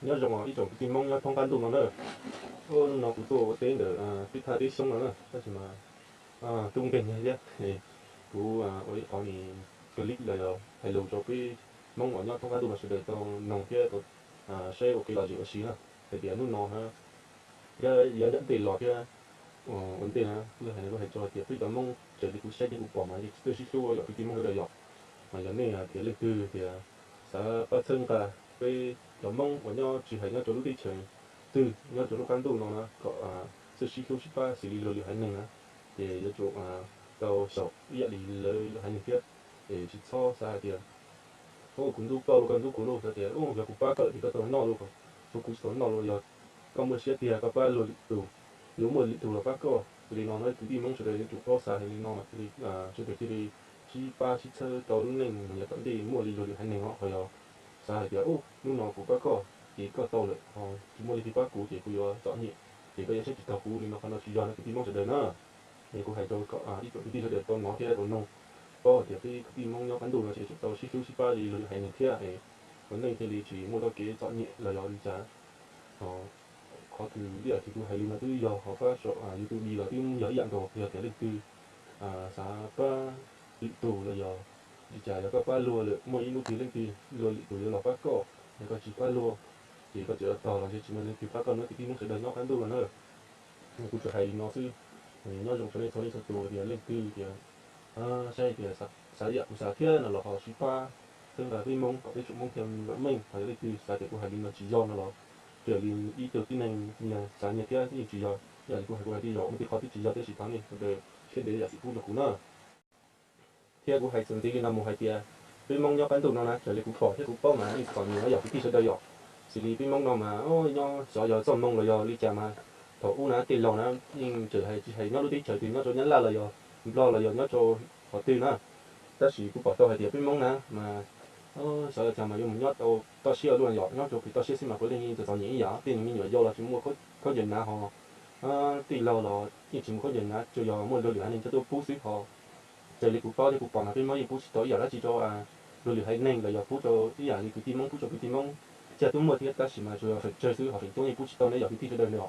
Nyob zoo ib tsoom kwv tij Hmoob nyob thoob qab ntuj no na. Hnub no kuv tuaj ua teb ntawm teb thaj teb xyoob no na, tab sis mas tub nkeeg thiab. Kuv ua ib qhov ni clip los yog hais lus rau peb Hmoob uas nyob thoob qab ntuj no sawv daws tau noog thiab tau saib ua kev lom zem ua si na, hais tias hnub no thiab yav nram ntej los thiab ua ntej na, kuv hais no kuv hais tso hais tias peb cov Hmoob raws li kuv saib thiab kuv pom mas yeej tsis txawj sib hlub yom kwv tij Hmoob sawv daws yom. Mas yog nej hais tias leej twg tias xav pab txhawb nqa peb cov Hmoob uas nyob tsis hais nyob rau lub teb chaws twg nyob rau lub qab ntuj no na kom txawj sib hlub sib pab xws li luag lwm haiv neeg na, ces yuav tsum tau xyaum ib yam li lawv lwm haiv neeg thiab, es tsis txhob xav hais tias ua kuv ntxub koj los koj ntxub kuv los xav tias yog kuv pab koj lawm ces koj tau noj los, kuv tsis tau noj los, yog koj muaj siab tiag koj pab luag lwm tus, yuav muaj lwm tus los pab koj li no na. Kwv tij Hmoob sawv daws yuav tsum paub xav hais li no mas sawv daws thiaj li sib pab sib txhawb tau lub neej mus yav tom ntej muaj li luag lwm haiv neeg no. Ho yog xav hais tias hnub no kuv pab koj ces koj tau lawm, ho tsis muaj leej twg pab kuv ces kuv yuav txom nyem, ces koj yuav saib tsis taus kuv li no, qhov no tsis yog no kwv tij Hmoob sawv daws na. Es kuv hais rau kom ib tsoom kwv tij sawv daws tau hnov thiab tau noog paub tias peb kwv tij Hmoob nyob qab ntuj no ces yuav tsum tau sib hlub sib pab li luag lwm haiv neeg thiab, ua neej thiaj li tsis muaj txoj kev txom nyem los yog li cas. Qhov twg ib yam li kuv hais li no twb yog hauv fab saum YouTube li los twb yog ib yam nkaus, yog tias leej twg xav pab lwm tus los yog li cas, yog koj pab luag lawm muaj ib hnub twg leej twg luag lwm tus yuav los pab koj, yog koj tsis pab luag ces koj tseem yuav tog los ntshe tsis muaj leej twg pab koj no kwv tij Hmoob sawv daws nyob qab ntuj no na. Kuv tsuas hais li no xwb, nyob zoo rau nej txhua leej txhua tus tias leej twg tias saib tias xav yam kuv xav thiab no los ho sib pab txhawb nqa peb Hmoob kom peb tsoom Hmoob thiaj vam meej. Ho yog leej twg xav tias kuv hais li no tsis yog no los raws li ib tug tib neeg nyias xav nyias thiab yeej tsis yog, yam li kuv hais kuv hais twb yog muaj tej qhov twb tsis yog, tab sis thov nej sawv daws siab ntev zam txim pub rau kuv na. Thiab kuv hais txuas ntxiv li no mus hais tias peb Hmoob nyob qab ntuj no na raws li kuv pom thiab kuv paub mas yeej txom nyem yam kwv tij sawv daws yom. Xws li peb Hmoob no mas nyob xyov yog txoj hmoo los yog li cas mas thaum ub na tej laus na yeej tseem hais tsis hais nyob lub teb chaws twg nyob rau Nyab Laj los yog Nplog los yog nyob rau qhov twg na, tab sis kuv pom tau hais tias peb Hmoob na mas xyov yog cas mas yuav mus nyob tau toj siab ua luaj yom, nyob rau pem toj siab xwb mas puav leej yeej txom txom nyem ib yam, tej me nyuam yaus los tsis muaj khaub ncaws hnav ho tej laug los yeej tsis muaj khaub ncaws hnav, tsuas yog muaj luag lwm haiv neeg coj tuaj pub xwb ho. Raws li kuv paub thiab kuv pom mas peb Hmoob yeej pub tsis tau ib yam dab tsi rau luag lwm haiv neeg los yog pub rau ib yam li kwv tij Hmoob pub rau kwv tij Hmoob, tsis yog twb muaj thiab tab sis mas tsuas yog feem tsawg xwb ho feem coob yeej pub tsis tau ne yom kwv tij sawv daws no.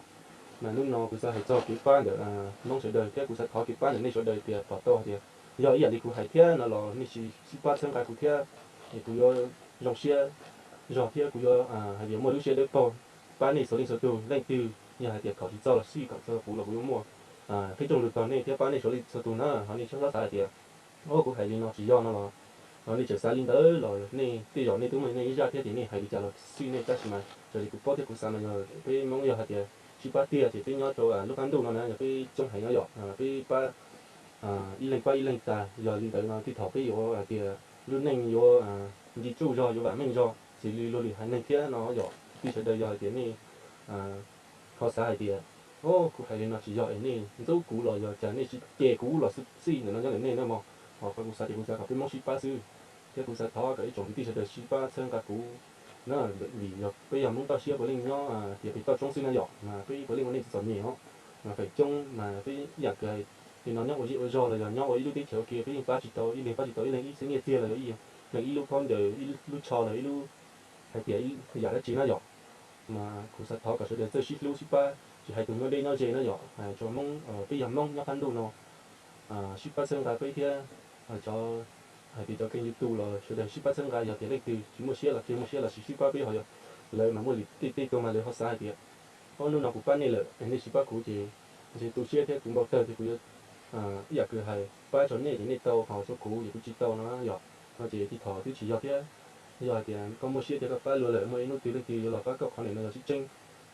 Mas hnub no kuv xav hais txog kev pab ntawm Hmoob sawv daws thiab kuv xav thov kev pab ntawm nej sawv daws tias kom tau hais tias yog ib yam li kuv hais thiab no los nej sis sib pab txhawb nqa kuv thiab, es kuv yuav zoo siab zog thiab kuv yuav hais tias muaj lub siab dawb paug pab nej txhua leej txhua tus. Leej twg yog hais tias khaum tsis txog los xij khaum txog kuv los kuv yuav muaj qhib rooj lus tog nej thiab pab nej txhua leej txhua tus na. Ho nej txhob xav hais tias o kuv hais li no tsis yog no los, nej tseem xav li ntawd los nej tej zaum nej twb muaj nej ib zaj thiab ces nej hais li cas los xij nej, tab sis mas raws li kuv paub thiab kuv xav mas yog peb Hmoob yog hais tias sib pab tiag ces peb nyob rau lub qab ntuj no na yog peb coob heev no yom, peb pab ib leeg pab ib leeg tas. Yog li ntawd no tej thaum peb yuav hais tias lub neej yuav nti tsuj zog yuav vam meej zog xws li luag lwm haiv neeg thiab no yom. Kwv tij sawv daws yog hais tias nej ho xav hais tias o kuv hais li no tsis yog es nej ntxub kuv los yog cas nej tsis cem kuv los xij ntawm no nyob ntawm nej na mog. Ho qhov kuv xav ces kuv xav kom peb Hmoob sib pab xwb, thiab kuv xav thov kom ib tsoom kwv tij sawv daws sib pab txhawb nqa kuv na, vim yog peb yog Hmoob toj siab puav leej nyob tias pem toj roob xwb na yom, mas peb puav leej ua neej txom txom nyem os. Mas feem coob mas peb ib yam kws hais li no nyob ua zej ua zog los yog nyob ua ib lub teb chaws ua ke peb yeej pab tsis tau ib leeg, pab tsis tau ib leeg, ib xeeb nyiaj txiag los yog ib leeg ib lub khaub ncaws, ib lub tsho los ib lub hais tias yam dab tsi na yom. Mas kuv xav thov kom sawv daws txawj sib hlub sib pab, tsis hais tus nyob deb nyob ze na yom, hais rau Hmoob peb yog Hmoob nyob qab ntuj no sib pab txhawb nqa peb thiab. Cov hais tias cov kênh YouTube los sawv daws sib pab txhawb nqa, yog tias leej twg tsis muaj siab los kiag, muaj siab los sis sib pab peb ho yog lawv mas muaj li tej tej tug mas lawv ho xav hais tias o hnub no kuv pab nej lawm es nej tsis pab kuv ces ntshe tu siab thiab kuv npau taws ces kuv yuav ib yam kws hais pab rau nej ces nej tau, ho rau kuv ces kuv tsis tau no yom. No ces tej thaum twb tsis yog thiab. Yog hais tias koj muaj siab tias koj pab luag lawm muaj ib hnub twg leej twg yuav los pab koj, qhov ntawm no yog tseeb tseeb.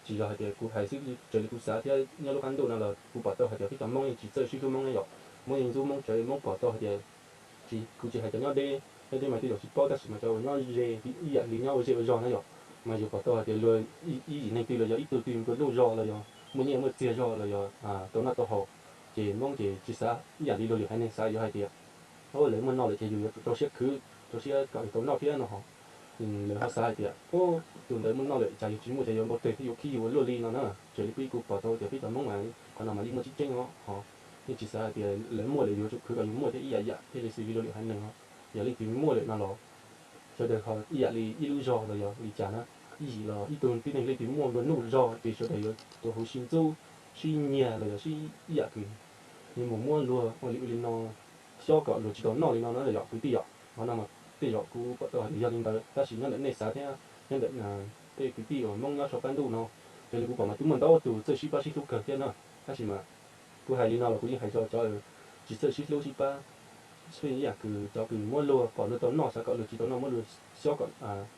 Tsis yog hais tias kuv hais xwb, raws li kuv xav thiab nyob lub qab ntuj no los kuv pom tau hais tias peb cov Hmoob yeej tsis txawj sib hlub Hmoob na yom. Hmoob yeej ntxub Hmoob tsawv, Hmoob pom tau hais tias kuv tsis hais cov nyob deb, nyob deb mas tej zaum tsis paub, tab sis mas cov uas nyob ze ib yam li nyob ua zej ua zog na yom, mas yus pom tau hais tias luag ib yim neeg twg los yog ib tug twg nplua nuj zog los yog muaj nyiaj muaj txiag zog los yog tau noj tau haus, ces Hmoob ces tsis xav ib yam li luag lwm haiv neeg xav, yuav hais tias o lawv muaj noj lawm ces yus yuav tsum rau siab khwv rau siab kom tau noj thiab no ho. Lawv ho xav hais tias o tus ntawd muaj noj lawm cas yus tsis muaj ces yuav npau taws thiab yuav khib yus ua luaj li no na. Raws li peb kuv pom tau tias peb cov Hmoob mas qhov no mas yeej muaj tseeb tseeb os ho. Yeej tsis xav hais tias lawv muaj lawm yus yuav tsum khwv kom yus muaj thiab ib yam yam thiaj li xws li luag lwm haiv neeg os. Yog leej twg muaj lawm no los sawv daws ho ib yam li ib lub zog los yog li cas na. yim los ib tug tib neeg leej twg muaj luag nuj zog ces sawv daws yuav rau hauv sib ntxub, sib nyiag los yog sib ib yam kws yuav mus muab luag ua li ua li no, xyob kom luag tsis tau noj li no na yom kwv tij yom. Qhov no mas tej zaum kuv pom tau hais tias yog li ntawd, tab sis nyob ntawm nej xav thiab nyob ntawm tej kwv tij uas Hmoob nyob saum qab ntuj no, raws li kuv pom mas twb muaj ntau tus txawj sib pab sib hlub kawg thiab na. Tab sis mas kuv hais li no los kuv yeej hais txog cov tsis txawj sib hlub sib pab, ib yam kws cov kws muab luag kom luag tau noj, xav kom luag tsis tau noj, muab luag xyob kom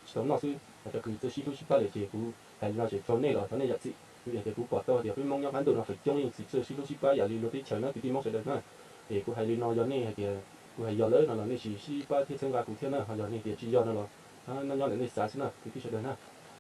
tsis tau noj xwb. Cov kws txawj sib hlub sib pab lawm ces kuv hais li no tseem txog nej los thov nej zam txim, vim tias kuv pom tau tias peb Hmoob nyob qab ntuj no feem coob yeej tsis txawj sib hlub sib pab yam li luag teb chaws na kwv tij Hmoob sawv daws na. Es kuv hais li no yog nej hais tias kuv hais yog lawm no los nej sim sib pab thiab txhawb nqa kuv thiab na, ho yog nej tias tsis yog no los nyob ntawm nej xav xwb na kwv tij sawv daws na.